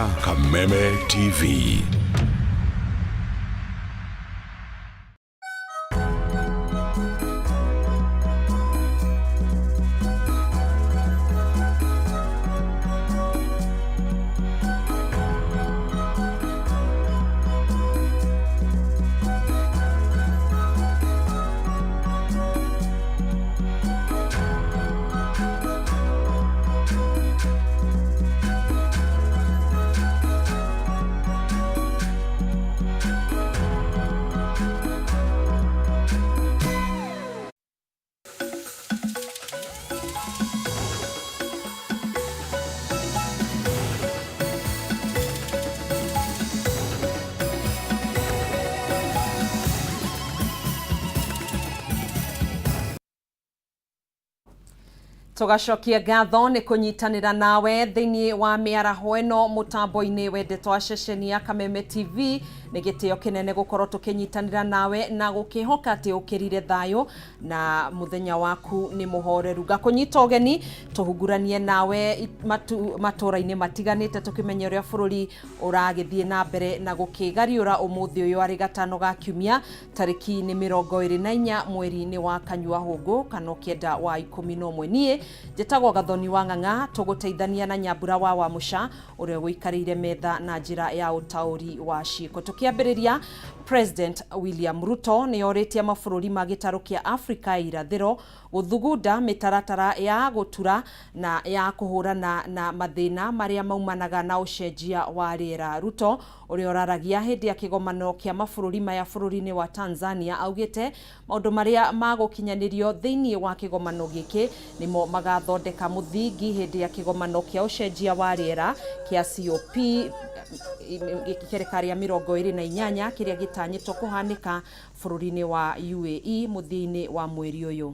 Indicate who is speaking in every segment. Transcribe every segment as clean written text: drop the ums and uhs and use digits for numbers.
Speaker 1: Ũrerorera Kameme TV.
Speaker 2: Tũgacokia ngatho nĩ kũnyitanĩra nawe thĩinĩ wa mĩaraho ĩno mũtambo-inĩ wendetwo wa ceceni ya Kameme TV. Nĩ gĩtĩo kĩnene gũkorwo tũkĩnyitanĩra nawe na gũkĩhoka atĩ ũkĩrire thayũ na mũthenya waku nĩ mũhoreru. Ngakũnyita ũgeni tũhunguranie nawe matũra-inĩ matiganĩte tũkĩmenye ũrĩa bũrũri ũragĩthiĩ na mbere na gũkĩgariũra ũmũthĩ ũyũ arĩ gatano ga kiumia tarĩki nĩ 24 mweri-inĩ wa kanyua hũngũ kana ũkĩenda wa 11. Niĩ njĩtagwo Gathoni wa Ng'ang'a, tũgũteithania na Nyambura wa Wamũca ũrĩa ũikarĩire metha na njĩra ya ũtaũri wa ciĩko. Tũkĩambĩrĩria, President William Ruto nĩ orĩtie mabũrũri ma gĩtarũ kĩa Afrika ya irathĩro gũthugunda mĩtaratara ya gũtura na ya kũhũrana na mathĩna marĩa maumanaga na ũcenjia wa rĩera. Ruto ũrĩa ũraragia hĩndĩ ya kĩgomano kĩa mabũrũri maya bũrũri-inĩ wa Tanzania augĩte maũndũ marĩa magũkinyanĩrio thĩinĩ wa kĩgomano gĩkĩ nĩmo magathondeka mũthingi hĩndĩ ya kĩgomano kĩa ũcenjia wa rĩera kĩa COP gĩkereka rĩa 28 kĩrĩa gĩtanyĩtwo kũhanĩka bũrũri-inĩ wa UAE mũthia-inĩ wa mweri ũyũ.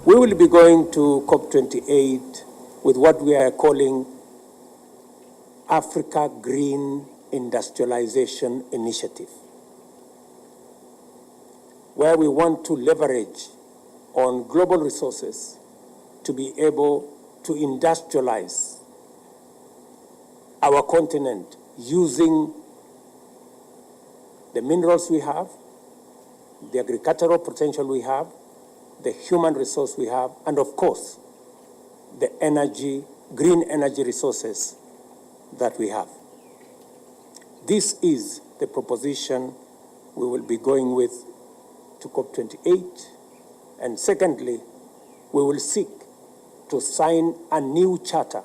Speaker 3: We will be going to COP28 with what we are calling Africa Green Industrialization Initiative, where we want to leverage on global resources to be able to industrialize our continent using the minerals we have, the agricultural potential we have, the human resource we have, and of course, the energy, green energy resources that we have. This is the proposition we will be going with to COP28. And secondly, we will seek to sign a new charter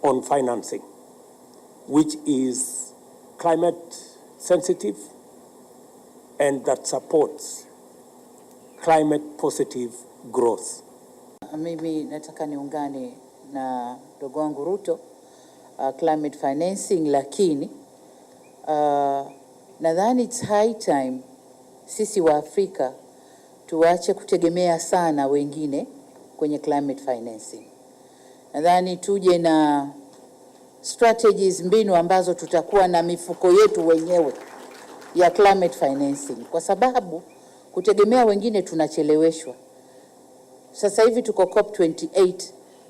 Speaker 3: on financing, which is climate sensitive and that supports climate positive growth.
Speaker 4: Mimi nataka niungane na ndogo wangu Ruto, climate financing, lakini nadhani it's high time sisi wa Afrika tuache kutegemea sana wengine kwenye climate financing. Nadhani tuje na strategies, mbinu ambazo tutakuwa na mifuko yetu wenyewe ya climate financing, kwa sababu kutegemea wengine tunacheleweshwa. Sasa hivi tuko COP 28,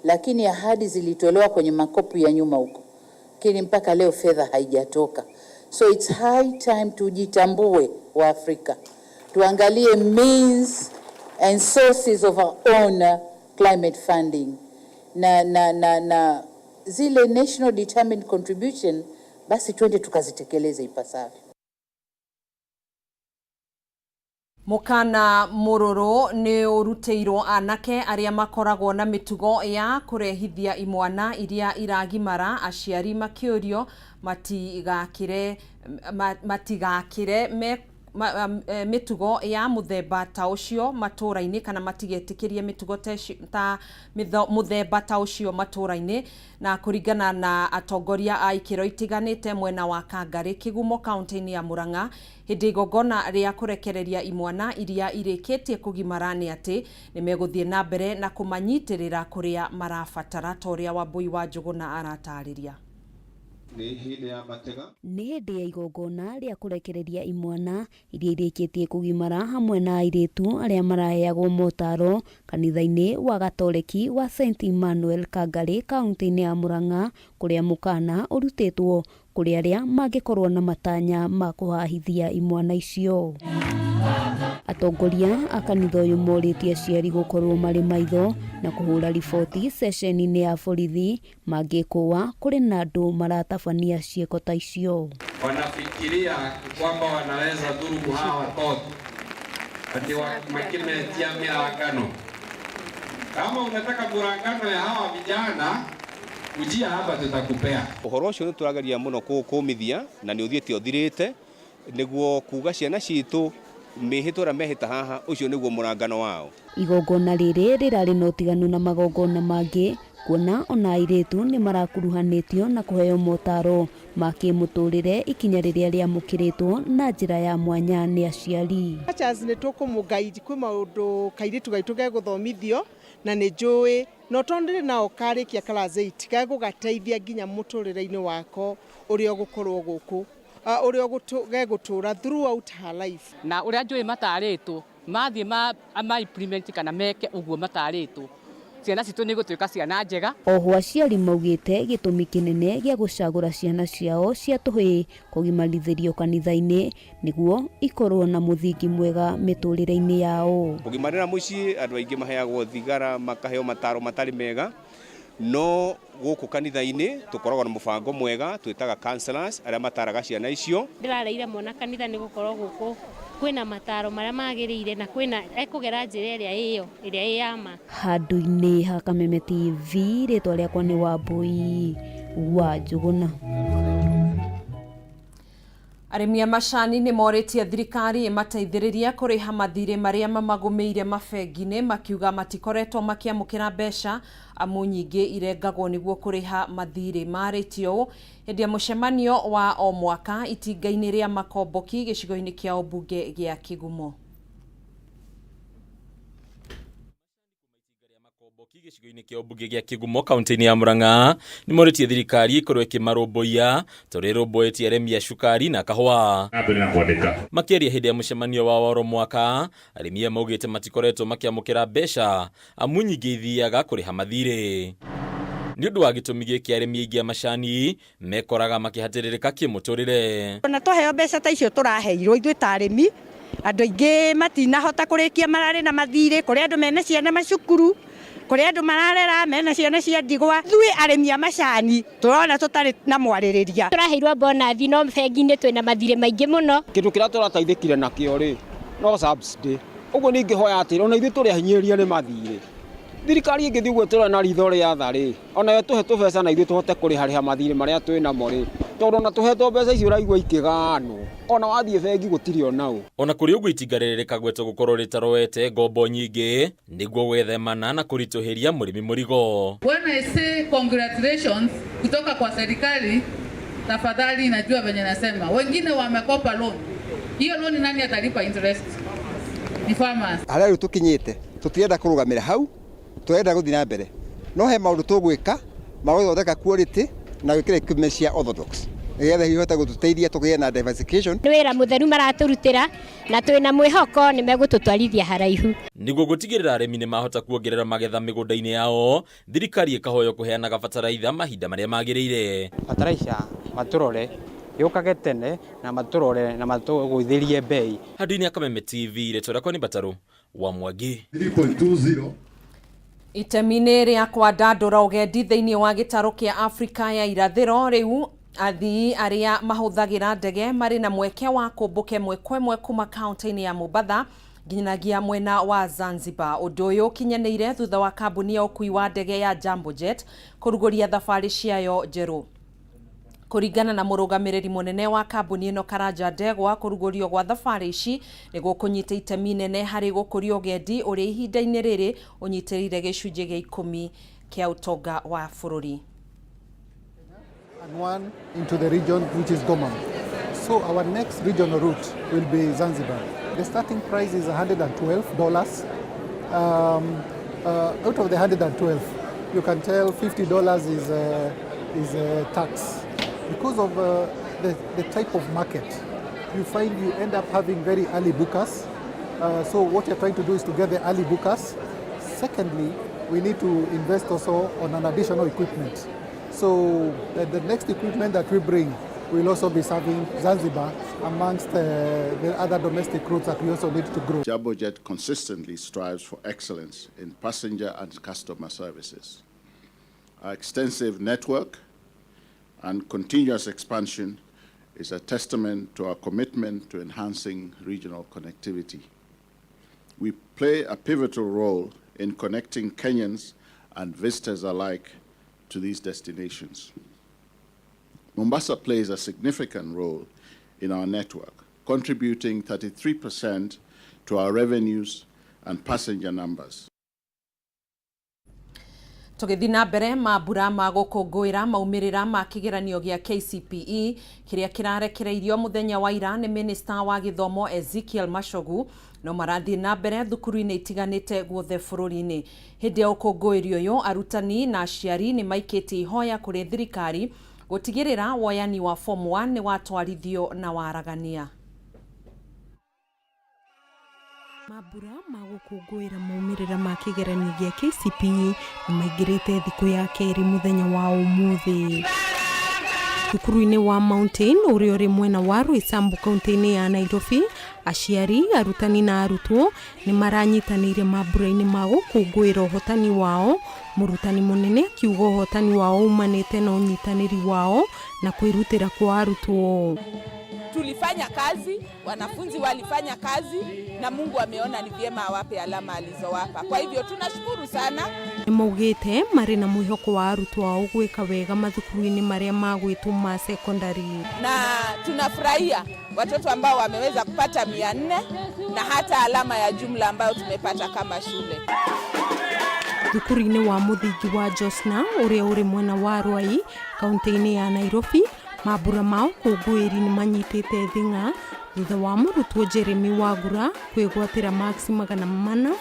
Speaker 4: lakini ahadi zilitolewa kwenye makopu ya nyuma huko, lakini mpaka leo fedha haijatoka. So it's high time tujitambue wa Afrika, tuangalie means and sources of our own climate funding na zile national determined contribution, basi twende tukazitekeleze ipasavyo.
Speaker 2: Mũkana mũrũrũ nĩ ũrutĩirwo anake arĩa makoragwo na mĩtugo ya kũrehithia imwana iria iragimara, aciari makĩũrio matigakĩre mĩtugo ya mũthemba ta ũcio matũra-inĩ kana matigetĩkĩrie mĩtugo ta mũthemba ta ũcio matũra-inĩ. Na kũringana na atongoria a ikĩro itiganĩte mwena wa Kangarĩ Kĩgumo kaunti-inĩ ya Murang'a hĩndĩ igongona rĩa kũrekereria imwana iria irĩkĩtie kũgimara nĩ atĩ nĩ megũthiĩ na mbere na kũmanyitĩrĩra kũrĩa marabatara ta ũrĩa Wambui wa Njũgũna aratarĩria.
Speaker 5: Nĩ hĩndĩ ya matega.
Speaker 6: Nĩ hĩndĩ ya igongona rĩa kũrekereria imwana iria irĩkĩtie kũgimara hamwe na airĩtu arĩa maraheagwo motaro kanitha-inĩ wa Gatoreki wa St Emmanuel Kangarĩ kaunti-inĩ ya Murang'a, kũrĩa mũkana ũrutĩtwo kũrĩ arĩa mangĩkorwo na matanya ma kũhahithia imwana icio. Atongoria a kanitha ũyũ morĩtie aciari gũkorwo marĩ maitho na kũhũra riboti ceceni-inĩ ya borithi mangĩkũa kũrĩ na andũ maratabania ciĩko ta icio.
Speaker 5: Wanafikiria kwamba wanaweza dhulumu hawa watoto ati wakimetia mirangano. Kama unataka murangano ya hawa vijana, ujia hapa tutakupea.
Speaker 7: Ũhoro ũcio nĩ tũrageria mũno kũũmithia na nĩ ũthiĩte ũthirĩte nĩguo kuga ciana citũ mĩhĩtwa ĩrĩa mehĩta haha ũcio nĩguo mũrangano wao.
Speaker 6: Igongona rĩrĩ rĩrarĩ na ũtiganu na magongona mangĩ kuona ona airĩtu nĩ marakuruhanĩtio na kũheo motaro ma kĩmũtũrĩre, ikinya rĩrĩa rĩamũkĩrĩtwo na njĩra ya mwanya nĩ aciari.
Speaker 8: Teachers nĩ tũkũmũguide kwĩ maũndũ kairĩtu gaitũ gegũthomithio na nĩ njũĩ no tondũ ndĩrĩ nao karĩkia class 8 gegũgateithia nginya mũtũrĩre-inĩ wako ũrĩa ũgũkorwo gũkũ ũrĩa gegũtũra throughout her life.
Speaker 9: Na ũrĩa njũĩ matarĩtwo mathiĩ ma implement kana meke ũguo matarĩtwo, ciana citũ nĩ gũtuĩka ciana njega.
Speaker 6: Oho aciari maugĩte gĩtũmi kĩnene gĩa gũcagũra ciana ciao cia tũhĩĩ kũgimarithĩrio kanitha-inĩ nĩguo ikorwo na mũthingi mwega mĩtũrĩre-inĩ yao.
Speaker 7: Kũgimarĩra mũciĩ andũ aingĩ maheagwo thigara, makaheo mataro matarĩ mega, no gũkũ kanitha-inĩ tũkoragwo na mũbango mwega twĩtaga counselors arĩa mataraga ciana icio.
Speaker 10: Ndĩrareire mwana kanitha nĩ gũkorwo gũkũ kwĩna mataro marĩa magĩrĩire na kwĩna ekũgera njĩra ĩrĩa ĩyo ĩrĩa ĩ ya ma.
Speaker 6: Handũ-inĩ ha Kameme TV, rĩtwa rĩakwa nĩ Wambui wa Njũgũna.
Speaker 2: Arĩmi a macani nĩ morĩtie thirikari ĩmateithĩrĩrie kũrĩha mathirĩ marĩa mamagũmĩire mabengi-inĩ, makiuga matikoretwo makĩamũkĩra mbeca amu nyingĩ irengagwo nĩguo kũrĩha mathirĩ. Marĩtie ũũ hĩndĩ ya mũcemanio wa o mwaka itinga-inĩ rĩa Makomboki gĩcigo-inĩ kĩa ũmbunge gĩa Kĩgumo.
Speaker 11: Gĩcigo-inĩ kĩa ũmbunge gĩa Kĩgumo kaunti-inĩ ya Murang'a nĩ morĩtie thirikari ĩkorwo ĩkĩmarũmbũiya ta ũrĩa ĩrũmbũĩtie arĩmi a cukari na kahũa. Makĩaria hĩndĩ ya mũcemanio wa oro mwaka, arĩmi aya maugĩte matikoretwo makĩamũkĩra mbeca amu nyingĩ ithiaga kũrĩha mathirĩ. Nĩ ũndũ wa gĩtũmi gĩkĩ arĩmi aingĩ a macani mekoraga makĩhatĩrĩrĩka kĩmũtũrĩre.
Speaker 12: Ona twaheo mbeca ta icio tũraheirwo ithuĩ ta arĩmi, andũ aingĩ matinahota kũrĩkia, mararĩ na mathirĩ, kũrĩ andũ mena ciana macukuru, kũrĩ andũ mararera mena ciana cia ndigwa. Ithuĩ arĩmi a macani tũrona tũtarĩ na mwarĩrĩria.
Speaker 10: Tũraheirwo bonathi no bengi-inĩ twĩna mathirĩ maingĩ mũno.
Speaker 13: Kĩndũ kĩrĩa tũrateithĩkire nakĩo rĩ no subsidy. Ũguo ningĩhoya atĩrĩ, ona ithuĩ tũrĩ ahinyĩrĩrie nĩ mathirĩ, thirikari ĩngĩthiĩ ũguo tũrona na ritho rĩa tha rĩ, ona yo tũhe tũbeca na ithuĩ tũhote kũrĩharĩha mathirĩ marĩa twĩ namo rĩ, tondũ ona tũhetwo mbeca icio ũraigua ikĩgaanwo, ona wathiĩ bengi gũtirĩ ona ũ.
Speaker 11: Ona kũrĩ ũguo itinga rĩrĩ rĩkagwetwo gũkorwo rĩtaroete ngombo nyingĩ nĩguo gwĩthemana na kũritũhĩria mũrĩmi mũrigo.
Speaker 14: When I say congratulations kutoka kwa serikali, tafadhali najua venye nasema. Wengine wamekopa loan. Hiyo loan nani atalipa interest? Ni farmers.
Speaker 15: Harĩa rĩu tũkinyĩte tũtirenda kũrũgamĩra hau, tũrenda gũthiĩ na mbere, no he maũndũ tũgwĩka ma gũthondeka quality na gwĩkĩra equipment cia orthodox nĩgetha ihote gũtũteithia tũgĩe na diversification.
Speaker 10: Nĩ wĩra mũtheru maratũrutĩra na twĩna mwĩhoko nĩ megũtũtwarithia haraihu.
Speaker 11: Nĩguo gũtigĩrĩra arĩmi nĩ mahota kuongerera magetha mĩgũnda-inĩ yao, thirikari ĩkahoywo kũheanaga bataraitha mahinda marĩa magĩrĩire.
Speaker 16: Bataraitha matũrore yũkage tene na matũrore na matũgũithĩrie bei.
Speaker 11: Handũ-inĩ ya Kameme TV, rĩtwa rĩakwa nĩ Batarũ wa Mwangi.
Speaker 17: 3.20
Speaker 2: Itemi-inĩ rĩa kwandandũra ũgendi thĩinĩ wa gĩtarũ kĩa Afrika ya irathĩro, rĩu athii arĩa mahũthagĩra ndege marĩ na mweke wa kũmbũka ĩmwe kwa ĩmwe kuma kaunti-inĩ ya Mombatha nginyagia mwena wa Zanzibar. Ũndũ ũyũ ũkinyanĩire thutha wa kambuni ya ũkui wa ndege ya Jambojet kũrugũria thabarĩ ciayo njerũ. Kũringana na mũrũgamĩrĩri mũnene wa kambuni ĩno Karanja Ndegwa, kũrugũrio gwa thabarĩ ici nĩguo kũnyita itemi inene harĩ gũkũria ũgendi ũrĩa ihinda-inĩ rĩrĩ ũnyitĩrĩire gĩcunjĩ gĩa 10 kĩa ũtonga wa bũrũri.
Speaker 17: And one into the region, which is Goma. So our next regional route will be Zanzibar. The starting price is $112. Out of the 112, you can tell $50 is a tax. Because of the type of market, you find you end up having very early bookers. So what you're trying to do is to get the early bookers. Secondly, we need to invest also on an additional equipment. So the next equipment that we bring will also be serving Zanzibar amongst the other domestic routes that we also need to grow.
Speaker 18: Jambojet consistently strives for excellence in passenger and customer services. Our extensive network and continuous expansion is a testament to our commitment to enhancing regional connectivity. We play a pivotal role in connecting Kenyans and visitors alike to these destinations. Mombasa plays a significant role in our network, contributing 33% to our revenues and passenger numbers.
Speaker 2: Tũgĩthiĩ na mbere, mambura ma gũkũngũĩra maumĩrĩra ma kĩgeranio gĩa KCPE kĩrĩa kĩrarekereirio mũthenya wa ira nĩ minista wa gĩthomo Ezekiel Machogu no marathiĩ na mbere thukuru-inĩ itiganĩte guothe bũrũri-inĩ. Hĩndĩ ya ũkũngũĩri ũyũ, arutani na aciari nĩ maikĩtie ihoya kũrĩ thirikari gũtigĩrĩra woyani wa Form 1 nĩ watwarithio na waragania.
Speaker 19: Mambura ma gũkũngũĩra maumĩrĩra ma kĩgeranio gĩa KCPE nĩ maingĩrĩte thikũ ya kerĩ mũthenya wa ũmũthĩ. Thukuru-inĩ wa Mountain ũrĩa ũrĩ mwena wa Roysambu kaunti-inĩ ya Nairobi, aciari, arutani na arutwo nĩ maranyitanĩire mambura-inĩ ma gũkũngũĩra ũhotani wao. Mũrutani mũnene akiuga ũhotani wao umanĩte na ũnyitanĩri wao na kwĩrutĩra kwa arutwo.
Speaker 20: Tulifanya kazi, wanafunzi walifanya kazi na Mungu ameona ni vyema awape alama alizowapa. Kwa hivyo tunashukuru sana.
Speaker 19: Nĩ maugĩte marĩ na mwĩhoko wa arutwo ao gwĩka wega mathukuru-inĩ marĩa magwĩtwo ma sekondari.
Speaker 20: Na tunafurahia watoto ambao wameweza kupata 400 na hata alama ya jumla ambayo tumepata kama shule.
Speaker 19: Thukuru-inĩ wa mũthingi wa Josna ũrĩa ũrĩ mwena wa Ruai kaunti-inĩ ya Nairobi, mambura ma ũkũngũĩri nĩ manyitĩte thing'a thutha wa mũrutwo Jeremy Wagura kwĩgwatĩra marks 412.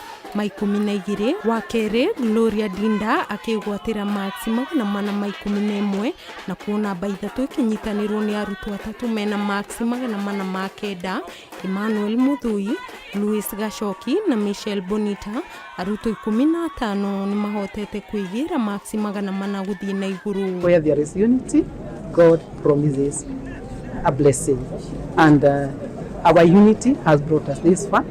Speaker 19: Wa kerĩ Gloria Dinda akĩgwatĩra marks 411, na kuo namba 3 ĩkĩnyitanĩrwo nĩ arutwo atatũ mena marks 409, Emmanuel Muthui, Louis Gachoki na Michelle Bonita. Arutwo 15 nĩ mahotete kwĩgĩra marks 400 gũthiĩ na igũrũ.
Speaker 21: Where there is unity, God promises a blessing. And our unity has brought us this far.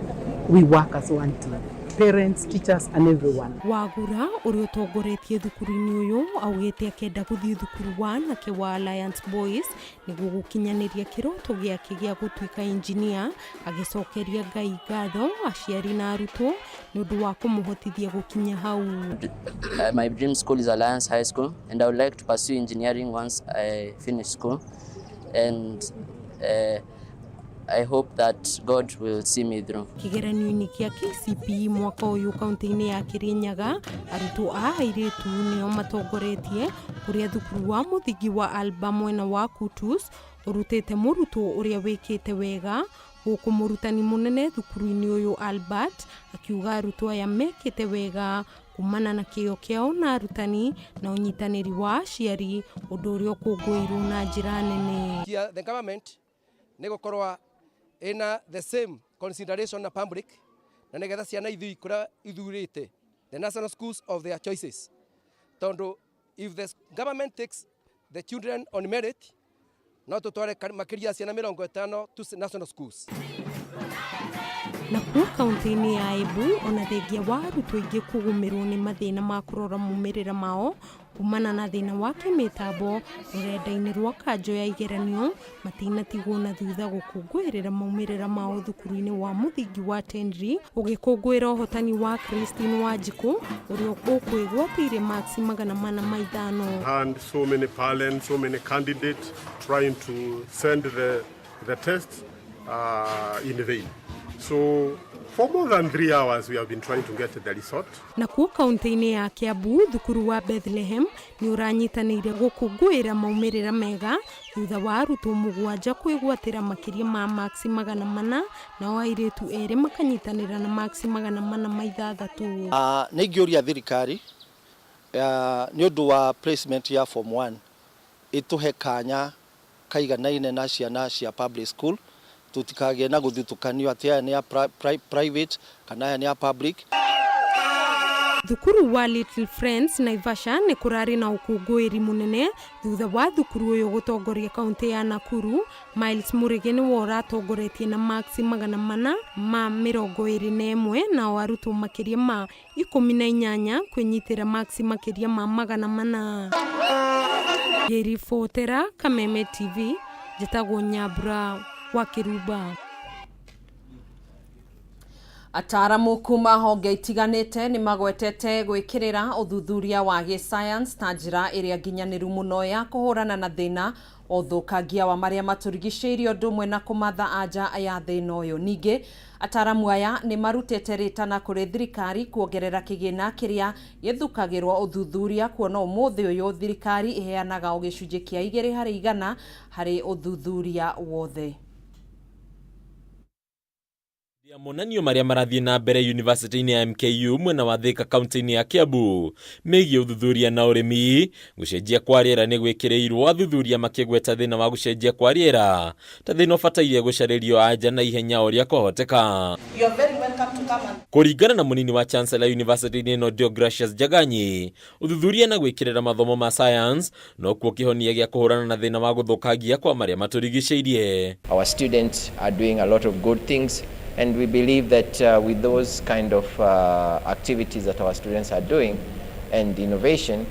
Speaker 21: We work as one team. Parents, teachers, and everyone.
Speaker 19: Wagura ũrĩa ũtongoretie thukuru-inĩ ũyũ augĩte akĩenda gũthiĩ thukuru wa anake wa Alliance Boys nĩguo gũkinyanĩria kĩroto gĩake gĩa gũtuĩka injinia, agĩcokeria Ngai ngatho aciari na arutwo nĩ ũndũ wa kũmũhotithia gũkinya hau.
Speaker 22: My dream school is Alliance High School, and I would like to pursue engineering once I finish school. And I hope that God will see me through.
Speaker 19: Kĩgeranio-inĩ kĩa KCPE mwaka ũyũ kaunti-inĩ ya Kirinyaga, arutwo a airĩtu nĩo matongoretie, kũrĩa thukuru wa mũthingi wa Alba mwena wa Kutus ũrutĩte mũrutwo ũrĩa wĩkĩte wega, gũkũ mũrutani mũnene thukuru-inĩ ũyũ Albert akiuga arutwo aya mekĩte wega kumana na kĩyo kĩao na arutani na ũnyitanĩri wa aciari, ũndũ ũrĩa ũkũngũĩirwo na njĩra nene.
Speaker 23: The government nĩ gũkorwo ĩna the same consideration na public na nĩgetha ciana ithui kũrĩa ithurĩte the national schools of their choices, tondũ if the government takes the children on merit, no tũtware makĩria ciana 50 to national schools.
Speaker 19: Nakuo kaunti-inĩ ya Embu, ona thengia wa arutwo aingĩ kũgũmĩrwo nĩ mathĩna ma kũrora maumĩrĩra mao kumana na thĩna wa kĩmĩtambo rũrenda-inĩ rwa kanjũ ya igeranio, matinatigwo na thutha gũkũngũĩrĩra maumĩrĩra mao thukuru-inĩ wa mũthingi wa Tenri ũgĩkũngũĩra ũhotani wa Christine Wanjikũ ũrĩa ũkwĩgwatĩire marks 405.
Speaker 24: And so many parents, so many candidates trying to send the tests in vain. So for more than 3 hours we have been trying to get the result.
Speaker 19: Nakuo kaunti-inĩ ya Kiambu, thukuru wa Bethlehem nĩ ũranyitanĩire gũkũngũĩra maumĩrĩra mega thutha wa arutwo mũgwanja kwĩgwatĩra makĩria ma marks 400, nao airĩtu erĩ makanyitanĩra na marks 406.
Speaker 25: Nĩ ingĩũria thirikari nĩ ũndũ wa placement ya Form 1 ĩtũhe kanya. kaiganaine na ciana cia public school, tutikagĩe na gũthutũkanio atĩ aya nĩ a private kana aya nĩ a public.
Speaker 19: Thukuru wa Little Friends Naivasha nĩ kũrarĩ na ũkũngũĩri mũnene thutha wa thukuru ũyũ gũtongoria kaunti ya Nakuru. Miles Mũrĩgĩ nĩwe ũratongoretie na maksi 421, nao arutwo makĩria ma 18 kwĩnyitĩra maksi makĩria ma 400. Ngĩribotera Kameme TV, njĩtagwo Nyambura wa Kĩrumba.
Speaker 2: Ataaramu kuma honge itiganĩte nĩ magwetete gwĩkĩrĩra ũthuthuria wa gĩsayansi ta njĩra ĩrĩa nginyanĩru mũno ya kũhũrana na thĩna wa ũthũkangia wa marĩa matũrigicĩirie ũndũ ũmwe na kũmatha anja ya thĩna ũyũ. Ningĩ ataaramu aya nĩ marutĩte rĩtana kũrĩ thirikari kuongerera kĩgĩna kĩrĩa gĩthukagĩrwo ũthuthuria, kuona ũmũthĩ ũyũ thirikari ĩheanaga o gĩcunjĩ kĩa 2% harĩ ũthuthuria wothe.
Speaker 11: Monanio marĩa marathiĩ na mbere yunivasĩtĩ-inĩ ya MKU mwena wa Thika kaunti-inĩ ya Kiambu megiĩ ũthuthuria na ũrĩmi. Gũcenjia kwa rĩera nĩ gwĩkĩrĩirwo, athuthuria makĩgweta thĩna wa gũcenjia kwa rĩera ta thĩna ũbataire gũcarĩrio anja na ihenya ũrĩa kwahoteka. Kũringana na mũnini wa Chancellor yunivasĩtĩ-inĩ ĩno Deogracius Njaganyi, ũthuthuria na gwĩkĩrĩra mathomo ma science nokuo kĩhonia gĩa kũhũrana na thĩna wa gũthũkangia kwa marĩa matũrigicĩirie.
Speaker 1: Our students are doing a lot of good things, and we believe that with those kind of activities that our students are doing and innovation,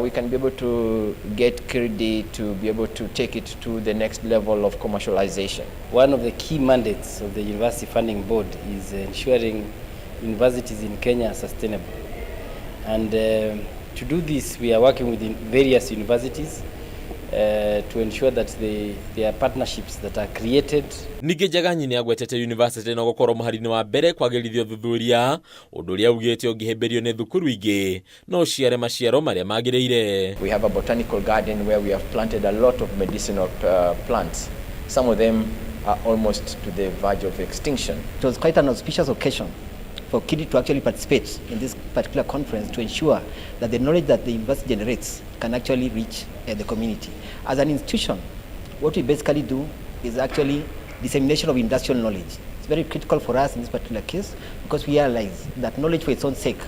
Speaker 1: we can be able to get KIRDI to be able to take it to the next level of commercialization.
Speaker 3: One of the key mandates of the University Funding Board is ensuring universities in Kenya are sustainable. And to do this, we are working with various universities to ensure that there are partnerships that are created.
Speaker 11: Ningĩ Njaganyi nĩ agwetete yunivasĩtĩ no gũkorwo mũhari-inĩ wa mbere kwagĩrithia ũthuthuria, ũndũ ũrĩa augĩte ũngĩhĩmbĩrio nĩ thukuru ingĩ no ũciare maciaro marĩa magĩrĩire.
Speaker 1: We have a botanical garden where we have planted a lot of medicinal plants. Some of them are almost to the verge of extinction.
Speaker 4: It was quite an auspicious occasion for KIRDI to actually participate in this particular conference to ensure that the knowledge that the university generates can actually reach the community. As an institution, what we basically do is actually dissemination of industrial knowledge. It's very critical for us in this particular case because we realize that knowledge for its own sake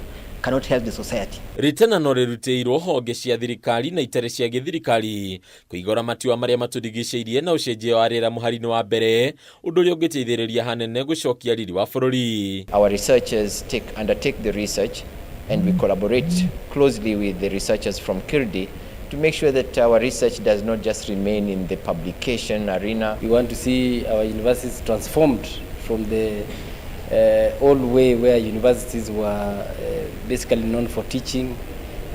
Speaker 4: cannot help the society.
Speaker 11: Rĩtana no rĩrutĩirwo honge cia thirikari na itarĩ cia gĩthirikari kũigora matua marĩa matũrigicĩirie na ũcenjia wa rĩera mũhari-inĩ wa mbere, ũndũ ũrĩa ũngĩteithĩrĩria hanene gũcokia riri wa bũrũri.
Speaker 1: Our researchers undertake the research, and we collaborate closely with the researchers from KIRDI to make sure that our research does not just remain in the publication arena.
Speaker 3: We want to see our universities transformed from the old way where universities were basically known for teaching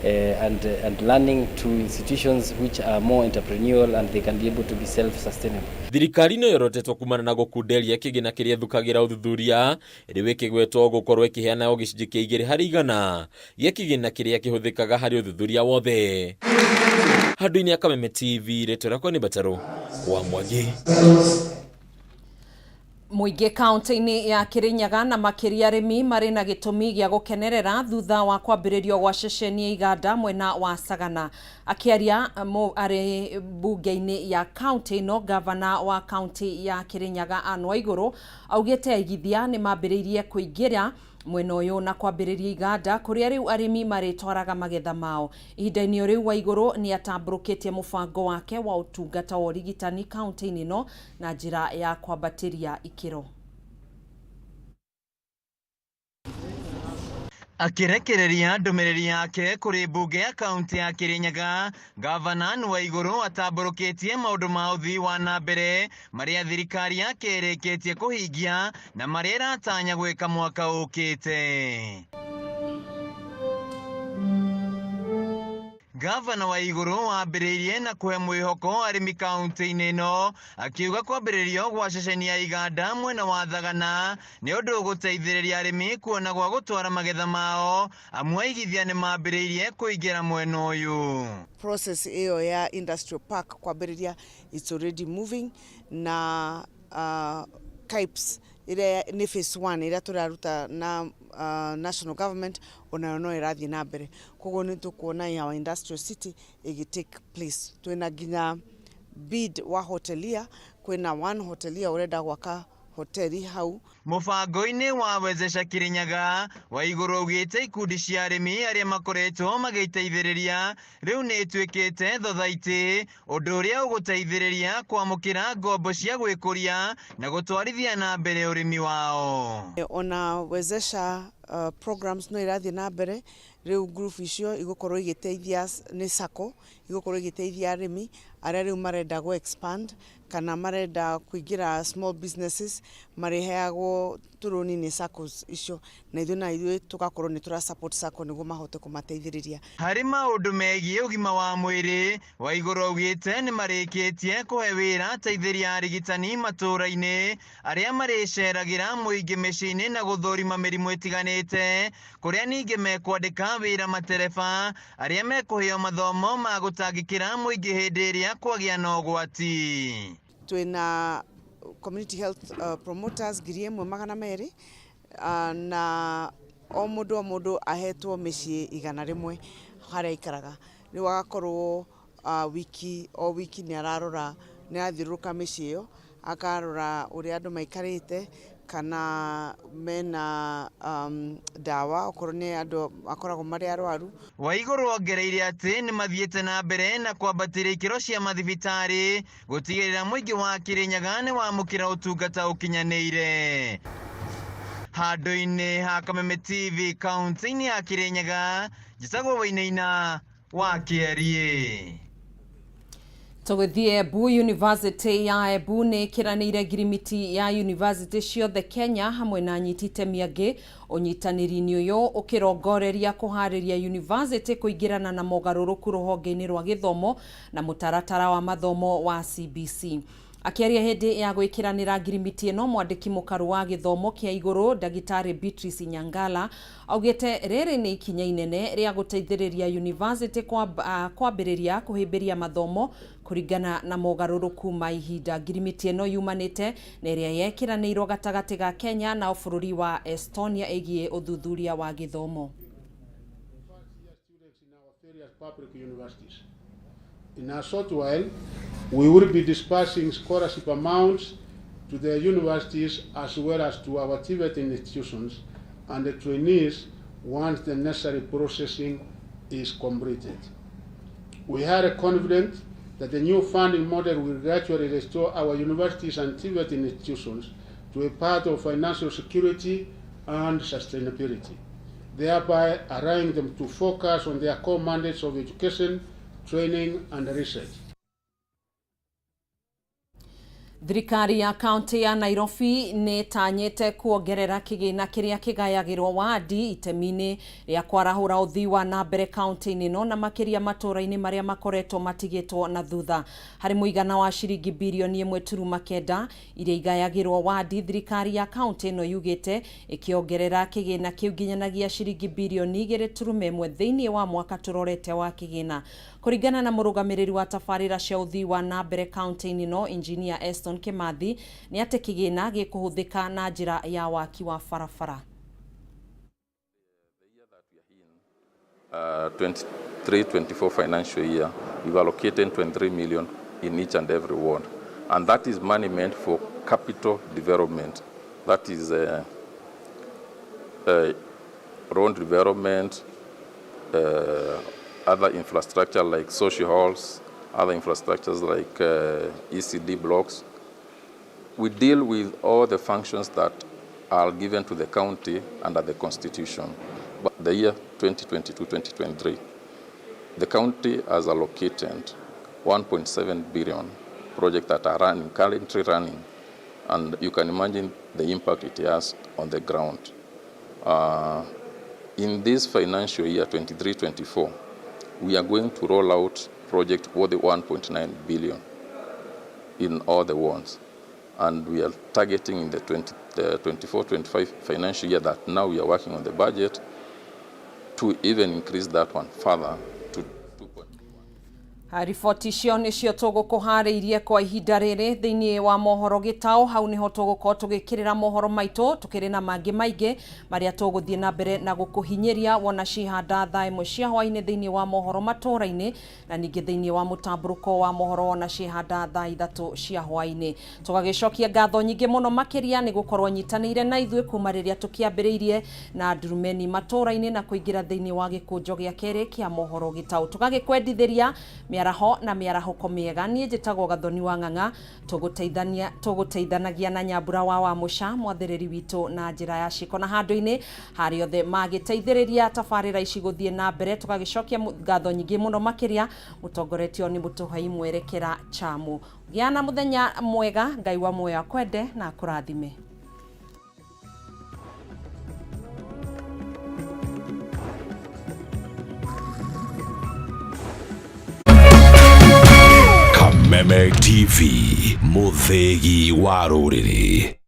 Speaker 3: and learning to institutions which are more entrepreneurial and they can be able to be self-sustainable.
Speaker 11: Thirikari no yorotetwo kumana na gũkunderia kĩgĩna kĩrĩa ĩthukagĩra ũthuthuria, rĩu ĩkĩgwetwo gũkorwo ĩkĩheana o gĩcunjĩ kĩa 2% gĩa kĩgĩna kĩrĩa kĩhũthĩkaga harĩ ũthuthuria wothe. Handũ-inĩ ya Kameme TV, rĩtwa rĩakwa nĩ Batarũ wa Mwangi.
Speaker 2: Mũingĩ kaunti-inĩ ya Kirinyaga na makĩria arĩmi marĩ na gĩtũmi gĩa gũkenerera thutha wa kwambĩrĩrio gwa ceceni ya iganda mwena wa Sagana. Akĩaria arĩ mbunge-inĩ ya kaunti ĩno, gavana wa kaunti ya Kirinyaga Anne Waigũrũ augĩte aigithia nĩ mambĩrĩirie kũingĩra mwena ũyũ na kwambĩrĩria iganda kũrĩa rĩu arĩmi marĩtwaraga magetha mao. Ihinda-inĩ o rĩu Waigũrũ nĩ atambũrũkĩtie mũbango wake wa ũtungata wa ũrigitani kaunti-inĩ ĩno na njĩra ya kwambatĩria ikĩro.
Speaker 5: Akĩrekereria ndũmĩrĩri yake kũrĩ mbunge ya kaunti ya Kirinyaga, gavana Anne Waigũrũ atambũrũkĩtie maũndũ ma ũthii wa na mbere marĩa thirikari yake ĩrĩkĩtie kũhingia na marĩa ĩratanya gwĩka mwaka ũkĩte. Gavana Waigũrũ wambĩrĩirie na kũhe mwĩhoko arĩmi kaunti-inĩ ĩno, akiuga kwambĩrĩrio gwa ceceni ya iganda mwena wa Thagana nĩ ũndũ ũgũteithĩrĩria arĩmi kuona gwa gũtwara magetha mao, amu aigithia nĩ mambĩrĩirie kũingĩra mwena ũyũ.
Speaker 8: Process ĩyo ya industrial park kwambĩrĩria, it's already moving na KIPES ĩrĩa nĩ phase 1 ĩrĩa tũraruta na national government onayo no ĩrathiĩ na mbere. Koguo nĩ tũkuona our industrial city ĩgĩ take place. Twĩna nginya Bid wa hotelier, kwĩna one hotelier ũrenda gwaka hoteli hau.
Speaker 5: Mũbango-inĩ wa Wezesha Kirinyaga wa igũrũ augĩte ikundi cia arĩmi arĩa makoretwo magĩteithĩrĩria rĩu nĩ ĩtuĩkĩte thothaitĩ, ũndũ ũrĩa ũgũteithĩrĩria kwamũkĩra ngombo cia gwĩkũria na gũtwarithia na mbere ũrĩmi wao.
Speaker 8: Ona Wezesha programs no irathiĩ na mbere. Rĩu group icio igũkorwo igĩteithia, nĩ sacco igũkorwo igĩteithia arĩmi arĩa rĩu marenda go expand kana marenda kũingĩra small businesses, marĩheagwo tũrũni nĩ saccos icio, na ithuĩ tũgakorwo nĩ tũra support sacco nĩguo mahote kũmateithĩrĩria.
Speaker 5: Harĩ maũndũ megiĩ ũgima wa mwĩrĩ, Waigũrũ augĩte nĩ marĩkĩtie kũhe wĩra ateithĩrĩria arigitani matũũra-inĩ arĩa marĩceragĩra mũingĩ mĩciĩ-inĩ na gũthũrima mĩrimũ ĩtiganĩte, kũrĩa ningĩ mekwandĩka wĩra matereba arĩa mekũheo mathomo ma gũtangĩkĩra mũingĩ hĩndĩ ĩrĩa kwagĩa na ũgwati.
Speaker 8: Twĩna community health promoters 1,200, na o mũndũ ahetwo mĩciĩ 100 harĩa aikaraga. Rĩu agakorwo wiki o wiki nĩ ararora, nĩ arathiũrũrũka mĩciĩ ĩyo, akarora ũrĩa andũ maikarĩte kana mena ndawa okorwo nĩ andũ makoragwo marĩ arwaru.
Speaker 5: Waigũrũ ongereire atĩ nĩ mathiĩte na mbere na kwambatĩria ikĩro cia mathibitarĩ gũtigĩrĩra mũingĩ wa Kirinyaga nĩ wamũkĩra ũtungata ũkinyanĩire. Handũ-inĩ ha Kameme TV kaunti-inĩ ya Kirinyaga, njĩtagwo Wainaina wa Kĩeriĩ.
Speaker 2: Tũgĩthiĩ Embu, University ya Embu nĩ ĩkĩranĩire ngirimiti ya university ciothe Kenya hamwe na anyiti itemi angĩ. Ũnyitanĩri-inĩ ũyũ ũkĩrongoreria kũharĩria university kũingĩrana na mogarũrũku rũhonge-inĩ rwa gĩthomo na mũtaratara wa mathomo wa CBC. Akĩaria hĩndĩ ya gwĩkĩranĩra ngirimiti ĩno, mwandĩki mũkaru wa gĩthomo kĩa igũrũ Ndagĩtarĩ Beatrice Nyangala augĩte rĩrĩ nĩ ikinya inene rĩa gũteithĩrĩria university kwambĩrĩria kũhĩmbĩria mathomo kũringana na mogarũrũku ma ihinda. Ngirimiti ĩno yumanĩte na ĩrĩa yekĩranĩirwo gatagatĩ ga Kenya na bũrũri wa Estonia ĩgiĩ ũthuthuria wa gĩthomo.
Speaker 6: In a short while, we will be dispersing scholarship amounts to the universities as well as to our TVET institutions and the trainees once the necessary processing is completed. We are confident that the new funding model will gradually restore our universities and TVET institutions to a path of financial security and sustainability, thereby allowing them to focus on their core mandates of education, training and research.
Speaker 2: Thirikari ya kaunti ya Nairobi nĩ ĩtanyĩte kuongerera kĩgĩna kĩrĩa kĩgayagĩrwo wadi itemi-inĩ rĩa kwarahũra ũthii wa na mbere kaunti-inĩ ĩno na makĩria matũũra-inĩ marĩa makoretwo matigĩtwo na thutha. Harĩ mũigana wa ciringi birioni 1.9 iria igayagĩrwo wadi, thirikari ya kaunti ĩno yugĩte ĩkĩongerera kĩgĩna kĩu nginyanagia ciringi birioni 2.1 thĩinĩ wa mwaka tũrorete wa kĩgĩna. Kũringana na mũrũgamĩrĩri wa tabarĩra cia ũthii wa na mbere kaunti-inĩ ĩno Engineer Eston Kimathi, nĩ atĩ kĩgĩna gĩkũhũthĩka na njĩra ya waki wa barabara.
Speaker 7: 23-24 financial year, we've allocated 23 million in each and every ward, and that is money meant for capital development. That is road development, other infrastructure like social halls, other infrastructures like ECD blocks. We deal with all the functions that are given to the county under the Constitution. But the year 2022-2023, the county has allocated 1.7 billion projects that are running, currently running, and you can imagine the impact it has on the ground. In this financial year 23-24, we are going to roll out project worth 1.9 billion in all the wards. And we are targeting in the 24-25 financial year that now we are working on the budget to even increase that one further to 2.1.
Speaker 2: Riboti icio nĩcio tũgũkũharĩirie kwa ihinda rĩrĩ thĩinĩ wa mohoro gĩtaũ. Hau nĩho tũgũkorwo tũgĩkĩrĩra mohoro maitũ, tũkĩrĩ na mangĩ maingĩ marĩa tũgũthiĩ na mbere na gũkũhinyĩria wona cihanda thaa 1 cia hwaĩ-inĩ thĩinĩ wa mohoro matũra-inĩ, na ningĩ thĩinĩ wa mũtambũrũko wa mohoro wona cihanda thaa 3 cia hwaĩ-inĩ. Tũgagĩcokia ngatho nyingĩ mũno makĩria nĩ gũkorwo nyitanĩire na ithuĩ kuma rĩrĩa tũkĩambĩrĩirie na ndurumeni matũra-inĩ na kũingĩra thĩinĩ wa gĩkũnjo gĩa kerĩ kĩa mohoro gĩtaũ. Tũgagĩkwendithĩria mĩaraho na mĩarahũko mĩega. Niĩ njĩtagwo Gathoni wa Ng'ang'a, tũgũteithanagia na Nyambura wa Wamũca mwathĩrĩri witũ na njĩra ya ciĩko na handũ-inĩ harĩa othe magĩteithĩrĩria tabarĩra ici gũthiĩ na mbere. Tũgagĩcokia ngatho nyingĩ mũno makĩria mũtongoretio nĩ mũtũhei mwerekera Chamu. Gĩa na mũthenya mwega, Ngai wa muoyo akwende na akũrathime.
Speaker 9: Kameme TV, mũthĩgi wa rũrĩrĩ.